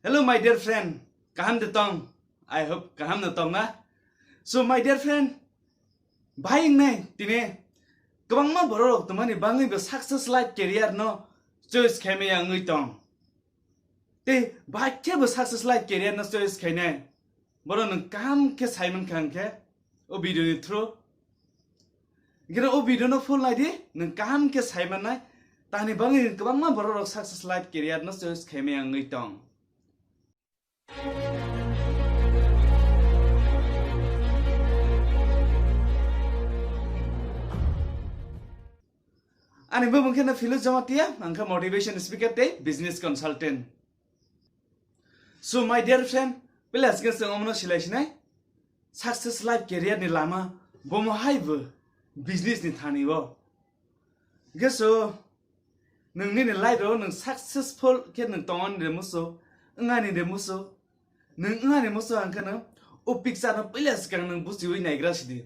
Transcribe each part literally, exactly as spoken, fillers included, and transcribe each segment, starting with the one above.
Hello, my dear friend. Kaham de tong? I hope kaham de tong na. So, my dear friend, bahai wngnai tini kwbangma borok rok tongmani bangwi bo success life career no choice khaimaya wngwi tong. Tei bahai khe bo success life career no choice khainai. Bono nwng kaham khe saiman kha hwnkhe o video ni through. Hwnkhe o video no full nai di, nwng kaham khe saiman nai. Tani bangwi kwbangma borok rok success life career no choice khaimaya wngwi tong. Ani bumung khe no Philip Jamatia, ang khe motivation speaker tei business consultant. So, my dear friend, pila sikhe chwng omono silai sinai, success life career ni lama bomo hai bo business ni thani o. Hwnkhe so, nwng nini life o nwng successful khe nwng tongani de musu, wngani de musu, nwng wngani musu hwnkhe no o picture no pila sikang nwng buchiwi naigra sidi.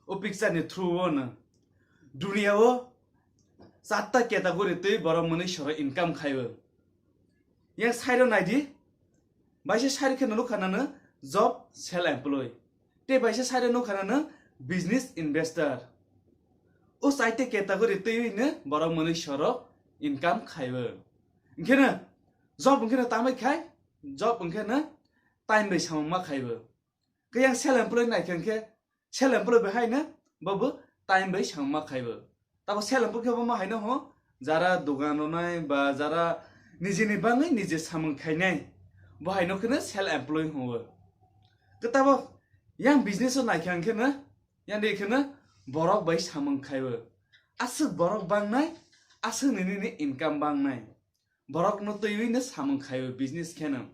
O picture ni through o nwng dunia o charta category twi borok mwnwi soro income khai o. Yang side o nai di, baisa side khe no nukha nano job, self employee. Tei baisa side o nukha nano business investor. O chaita category twiwi no borok mwnwi soro income khai o. Hwnkhe no job hwnkhe no tamai khai, job hwnkhe no time bai samung ma khai o. Khe yang self employee nai khe hwnkhe self employee bai hai no bo bo time bai samung ma khai o. Tabo self employee khe bo ma hai no ho, jara dogan rwnai ba jara nijini bangwi nije samung khainai, bo hai no khe no self employee hwn o. Khe tabo yang business o nai khe hwnkhe no, yang di khe no borok bai samung khai o. Aswk borok bangnai, aswk nini ni income bangnai. Borok no twiwi no samung khai o business khe no.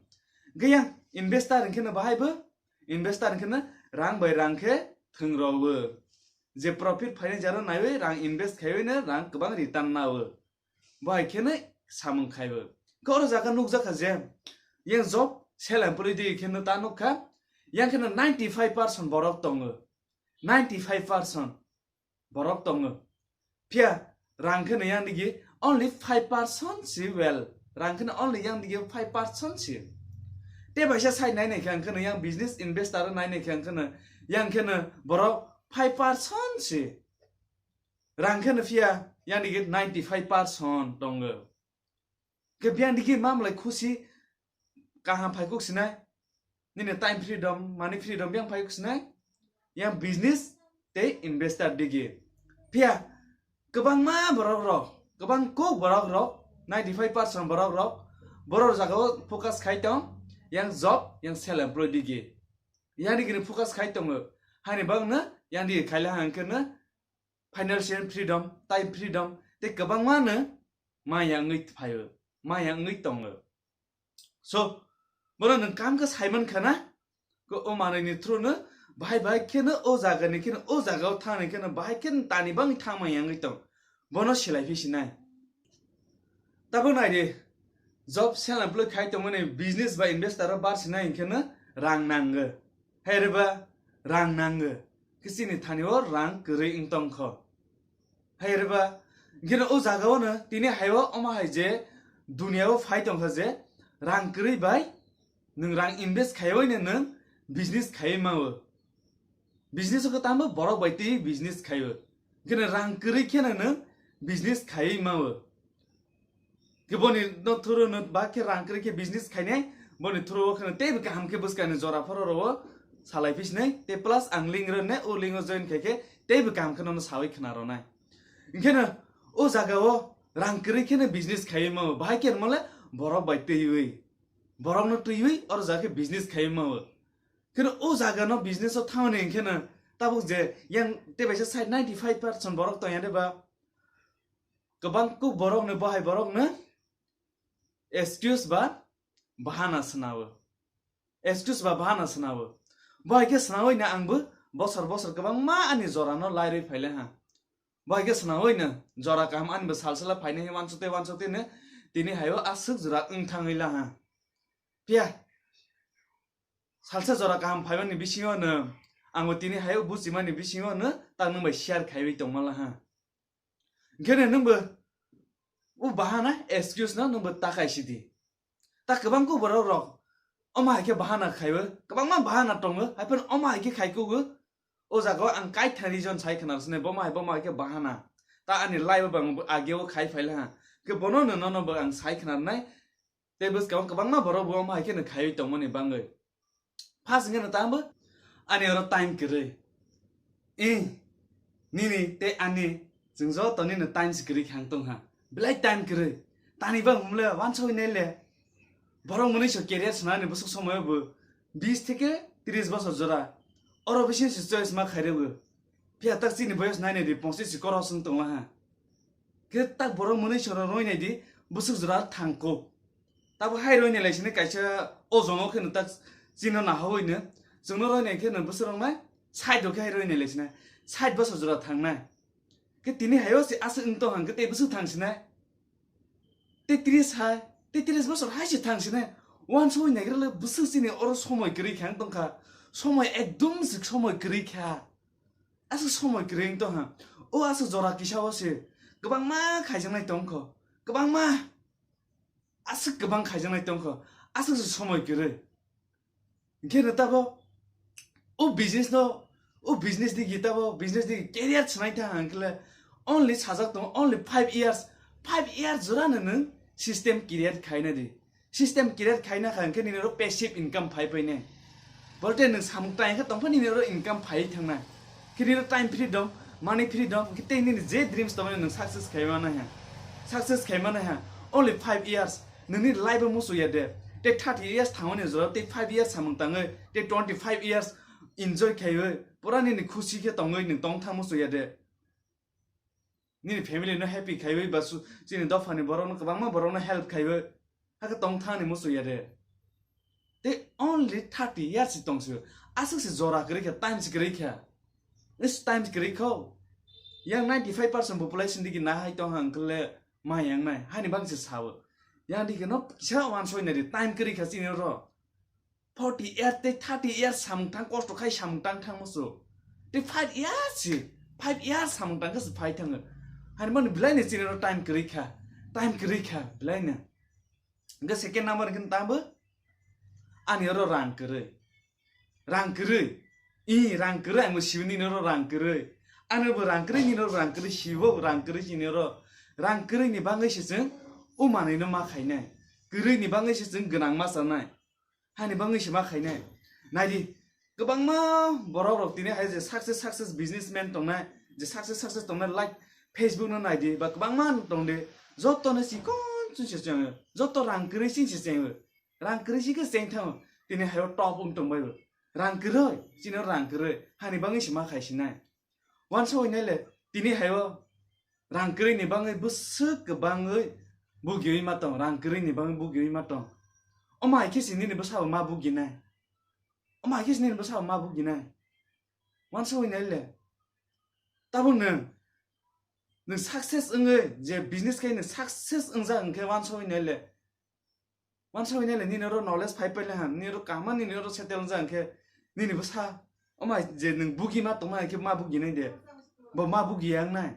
Hwnkhe yang investor hwnkhe no bahai bo, investor hwnkhe no rang bai rang khe thwng rw o. Je profit phainai jaro naiwi rang invest khaiwi no rang kwbang return na o. Bo hai khe no samung khai o. Khe oro jaga nukjakha je yang job self employee di khe no ta nukha, yang khe no ninety five percent borok tongo. Ninety five percent borok tongo. Phiya rang khe no yang digi only five percent si well. Rang khe no only yang digi five percent si. Tei baisa side nai nai khe ang khe no yang business investor nai nai khe ang khe no yang khe no borok five percent si. Rang khe no phiya yang digi ninety five percent tongo. Khe biyang digi mamlai khusi kaham phai kuk sinai. Nini time freedom, money freedom biyang phai kuk sinai. Yang business tei investor digi. Phiya kwbangma borok rok, kwbang kuk borok rok, ninety five percent borok rok, borok jaga o focus khai tong, yang job, yang self employee digi. Yang digi ni focus khai tongo. Haini bagno yang digi khaila hang khe no financial freedom, time freedom, tei kwbangma no maya wngwi phaio, maya wngwi tongo. So, bono nwng kam khe saiman khana, ko o manwi ni through no bahai bahai khe no o jaga ni khe no o jaga o thang ni khe no bahai khe no tani bangwi thang maya wngwi tong, bono silai phi sinai. Tabuk nai di, job self employee khai tongmani business ba investor o bar sinai hwnkhe no rang nango. Hai reba rang nango. Khe chini thani o rang kwrwi wng tong kho. Hai reba, gino o jaga o no tini hai o omo hai je dunia o phai tong kha je rang kwrwi bai nwng rang invest khaiwi no nwng business khaiwi mao. Business o khe tamo borok bai twi business khaio. Gino rang kwrwi khe no nwng business khaiwi mao. Khe boni no thuro no ba khe rang kwrwi khe business khainai, boni thuro o kheno teibo kaham khe bwskang ni jora phoro ro o salai phi sinai, tei plus ang link rw ne, o link o join khai khe teibo kaham khe nono sawi khna rw nai. Hwnkhe no o jaga o rang kwrwi khe no business khaiwi mao, bahai khe mole borok bai twiwi, borok no twiwi oro jaga khe business khaiwi mao. Kheno o jaga no business o thangni hwnkhe no tabuk je yang tei baisa side ninety five percent borok tong ya de ba, kwbang kuk borok no, bahai borok no excuse ba bahana swnao, excuse ba bahana swnao. Bahai khe swnawoi no ang bo bosor bosor kwbangma ani jora no lairwi phaile ha. Bahai khe swnawoi no jora kaham ani bo sal sala phainai wansuk tei wansuk tei no tini hai o aswk jora wng thangwi la ha. Phiya salsa jora kaham phaimani bisingo no ang bo tini hai o buchimani bisingo no tak nwng bai share khaiwi tongma la ha. Hwnkhe no nwng bo o bahana excuse no nwng bo takai sidi. Ta kwbang kuk borok rok Omo hai khe bahana khaiwi, kwbangma bahana tongo, hai phano omo hai khe khai kugo. O jaga o ang kaitha reason sai khna rwsne, bomo hai, bomo hai khe bahana. Ta ani life o bang age o khai phai laha. Khe bono no, nono bo ang sai khna rwnai. Tei bwskang o kwbangma borok bo omo hai khe no khaiwi tongmani bangwi. First hwnkhe no tamo ani oro time kwrwi. Eh, nini tei ani chwng joto nini time se kwrwi khe ang tong ha. Belai time kwrwi. Tani bang hum le, uansugwi nai le. Borok mwnwi so career swnani bwswk somoyo bo bis theke tris bosor jora. Oro bisi se choice ma khairwi bo. Phiya tak chini boyos nai nai di pongsi si koro swng tong ha. Khe tak borok mwnwi so roi nai di bwswk jora thang kuk. Tabo hai roi nai lai sini kaisa o jongo khe no tak chino nahawi no. Chwngno roi nai khe no bwswk rok nai side o khe hai roi nai lai sini. Side bosor jora thang nai. Khe tini hayo se aswk wng tong hang khe tei bwswk thang sinai. Tei tris hai, tei tris bosor hai se thang sinai. Uansugwi naigra le bwswk chini oro somoi kwrwi khe ang tong kha. Somoi ekdom se somoi kwrwi kha. Aswk somoi kwrwi wng tong ha. O aswk jora kisa o se kwbangma khaijaknai tong kho. Kwbangma. Aswk kwbang khaijaknai tong kho. Aswk se somoi kwrwi. Hwnkhe no tabo o business no, o business ni gita bo, business ni career swnai thang hwnkhe le only sajak tongo, only five years, five years jora no nwng system create khaina di. System create khaina kha hwnkhe nini oro passive income phai phai ne. Bolte nwng samung tang khe tongpha nini oro income phai thangnai. Khe nini oro time freedom, money freedom, hwnkhe tei nini je dreams tongo nwng success khai mano ha. Success khai mano ha. Only five years. Nini life o musu ya de. Tei thirty years thangmani jora tei five years samung tangwi, tei twenty five years enjoy khaiwi, pura nini khusi khe tongwi nwng tong thang musu ya de. Nini family no happy khaiwi ba su-, chini dophani borok no kwbangma borok no help khaiwi, hakhe tong thang ni musu ya de. Tei only thirty years si tong si, aswk si jora kwrwi kha, time si kwrwi kha. Is time kwrwi kho. Yang ninety five percent population digi na hai tong hang khle ma yang nai. Hani bang si sao. Yang digi no kisa wan soi nai di, time kwrwi kha chini oro. Forty year tei thirty year samung thang kosto khai samung tang thang musu. Tei five year si, five year samung tang kasi phai thango. Hani mani belai ni chini oro time kwrwi kha. Time kwrwi kha, belai ni. Hwnkhe second number hwnkhe tamo ani oro rang kwrwi. Rang kwrwi. I rang kwrwi ang bo sibo nini oro rang kwrwi. Ani bo rang kwrwi nini oro rang kwrwi sibo rang kwrwi nini oro. Rang kwrwi ni bangwi se chwng o manwi no ma khainai. Kwrwi ni bangwi se chwng gwnang ma chanai. Hani bangwi se ma khainai. Naidi, kwbangma borok rok tini hai je success, success businessman tongnai, je success, success tongnai, like Facebook no naidi, ba kwbangma tongde, joto no chikon chun se cheng, joto rang kwrwi ching se cheng, rang kwrwi ching khe cheng thango, tini hai o top wng tong bai bo. Rang kwrwi, chini rang kwrwi, hani bangwi se ma khai sinai. Uansugwi nai le, tini hai o rang kwrwi ni bangwi bwswk kwbangwi bugiwi ma tong, rang kwrwi ni bangwi bugiwi ma tong. Omo hai khe se nini bwsa bo ma buginai. Omo hai khe se nini bwsa bo ma buginai. Uansugwi nai le. Tabuk nwng, nwng success wngwi je business khai nwng success wngjak hwnkhe uansugwi nai le. Uansugwi nai le, nini oro knowledge phai paile ham, nini oro kaham, nini oro settle wngjak hwnkhe, nini bwsa, omo hai je nwng bugi ma tongma hai khe ma bugi nai de, bo ma bugi ya wngnai.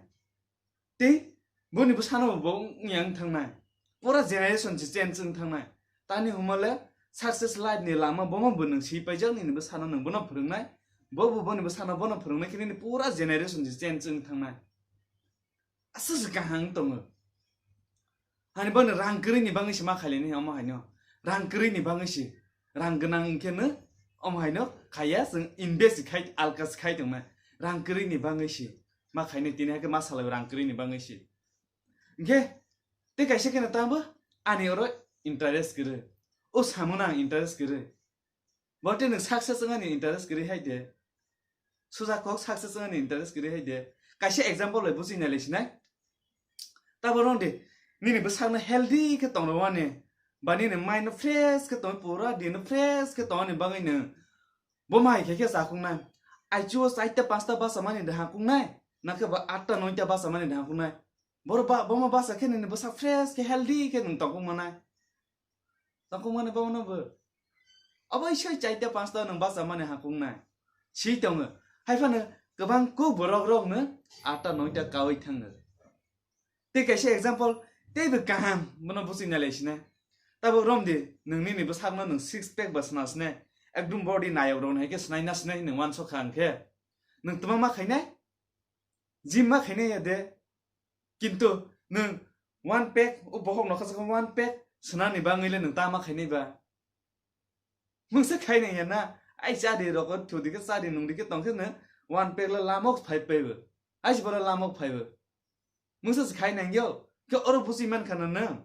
Tei boni bwsano bo wng yang thangnai. Pura generation se change wng thangnai. Tani hwnma le success life ni lama bomo bo nwng si paijak, nini bwsano nwng bono phwrwngnai. Bo bo boni bwsano bono phwrwngnai khe nini pura generation se change wng thangnai. Aswk se kaham tongo. Hani bono rang kwrwi ni bangwi se ma khailini omo haino. Rang kwrwi ni bangwi se. Rang gwnang hwnkhe no omo haino khaiya, chwng invest khai, alka se khai tongma. Rang kwrwi ni bangwi se. Ma khainai tini hakhe ma salai rang kwrwi ni bangwi se. Hwnkhe tei kaisa kheno tamo ani oro interest kwrwi. O samung no ang interest kwrwi. Bote nwng success wngani interest kwrwi hai de. Suja kok success wngani interest kwrwi hai de. Kaisa example bai buji nai lai sinai. Tabo rong de, nini bwsakno healthy khe tong rwani, ba nini mind no fresh khe tong, pura din no fresh khe tongni bagwi nwng bo mai khe khe chakhungnai. Aichu o chaita pasta basa mani de hakungnai, nakhe ba atta noita basa mani de hakungnai. Boro ba, bo ma basa khe nini bwsak fresh khe healthy khe nwng tongkuk manai. Tongkuk mani bono bo. Obo isoi chaita panchta nwng basa mani hakung nai. Si tongo. Hai phano kwbang kuk borok rok no atta noita kawi thango. Tei kaisa example, tei bo kaham, bono buchwi nai lai sinai. Abo romdi, nwng nini bwsakno nwng six pack ba sna sne, ekdum body nayok rok hai khe snai na sne nwng wansok kha hwnkhe. Nwng twma ma khainai? Gym ma khainai ya de. Kintu nwng one pack, o bohok nokha sakha one pack swnani bangwi le nwng ta ma khainai ba? Mungsa khainai ya na, ai chadi rok thudi khe chadi nungdi khe tong khe nwng one pack le lamok phai paibo. Ai si bora lamok phaibo. Mungsa se khainai yo, khe oro busi man khana nwng.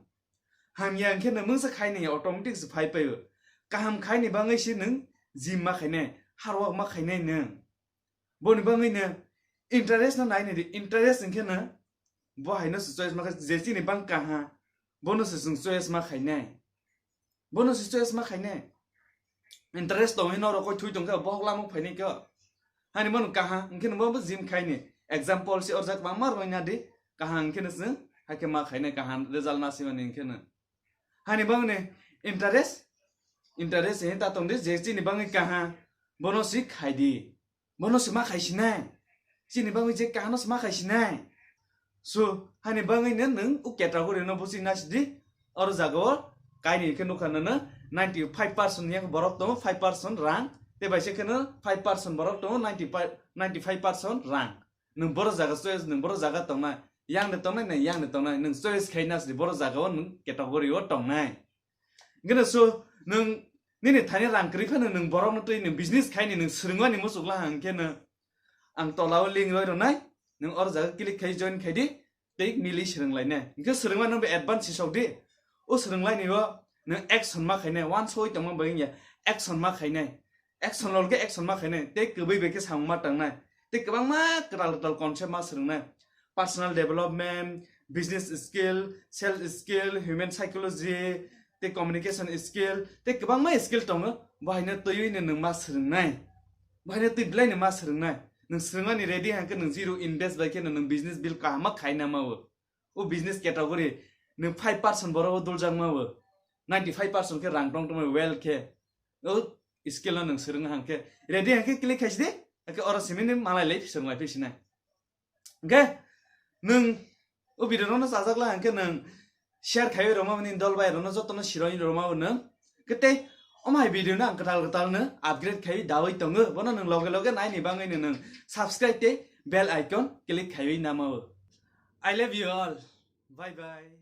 Hamya hwnkhe nwng mungsa khainai ya automatic se phai paibo. Kaham khaini bangwi se nwng gym ma khainai, hard work ma khainai nwng. Boni bangwi no interest no nai nai di, interest hwnkhe no bo hai no se choice ma kha, je chini bang kaha, bono se chwng choice ma khainai. Bono se choice ma khainai. Interest tong hino rokoi thui tong khe bohok lamok phainai khe. Hani bono kaha hwnkhe no bo gym khaini. Example se orjak bangma roi na di, kaha hwnkhe no chwng hakhe ma khainai, kaha result na simani hwnkhe no. Hani bangni interest, interest he ta tong di, je chini bangwi kaha, bono si khai di. Bono si ma khai sinai. Chini bangwi je kaha no si ma khai sinai. So, hani bangwi no nwng o category no busi na sidi, oro jaga o kaini khe nukha nono ninety five percent yang borok tongo, five percent rang, te bai se kheno five percent borok tongo, ninety five, ninety five percent rang. Nwng boro jaga choice, nwng boro jaga tongnai, yang de tongnai, nwng yang de tongnai, nwng choice khai na sidi boro jaga o nwng category o tongnai. Hwnkhe no so, nwng nini thani rang kwrwi phano nwng borokno twi nwng business khaini nwng swrwngmani muchukla hang khe no ang tola o link roi rwnai, nwng oro jaga click khai join khai di, tei nili swrwnglainai. Hwnkhe swrwngmani nwng advance sisok di, o swrwnglaini o nwng action ma khainai, wansoi tongma bai wngya, action ma khainai, action lol khe action ma khainai, tei kwbwi bai khe samung ma tangnai, tei kwbangma kwtal kwtal concept ma swrwngnai, personal development, business skill, self skill, human psychology, tei communication skill, tei kwbangma skill tongo, bo haino twiwi no nwng ma swrwngnai, bo haino twi belai no ma swrwngnai. Nwng swrwngmani ready hang khe nwng zero invest bai khe no nwng business build kaham ma khaina ma o. O business category nwng five percent borok o duljak ma o, ninety five percent khe rang tong tongma well khe, o skill no nwng swrwng hang khe, ready hang khe click khai sidi, hake oro simi ni malai lai swrwng lai phi sinai. Hwnkhe nwng o video no chajak la hwnkhe nwng share khaiwi rwma bini dol bai rwno jotono siroi rwma bo nwng. Hwnkhe tei omo hai video no ang kwtal kwtal no upgrade khaiwi dawi tongo, bono nwng loge loge naini bangwi no nwng subscribe tei bell icon click khaiwi nama o. I love you all. Bye bye.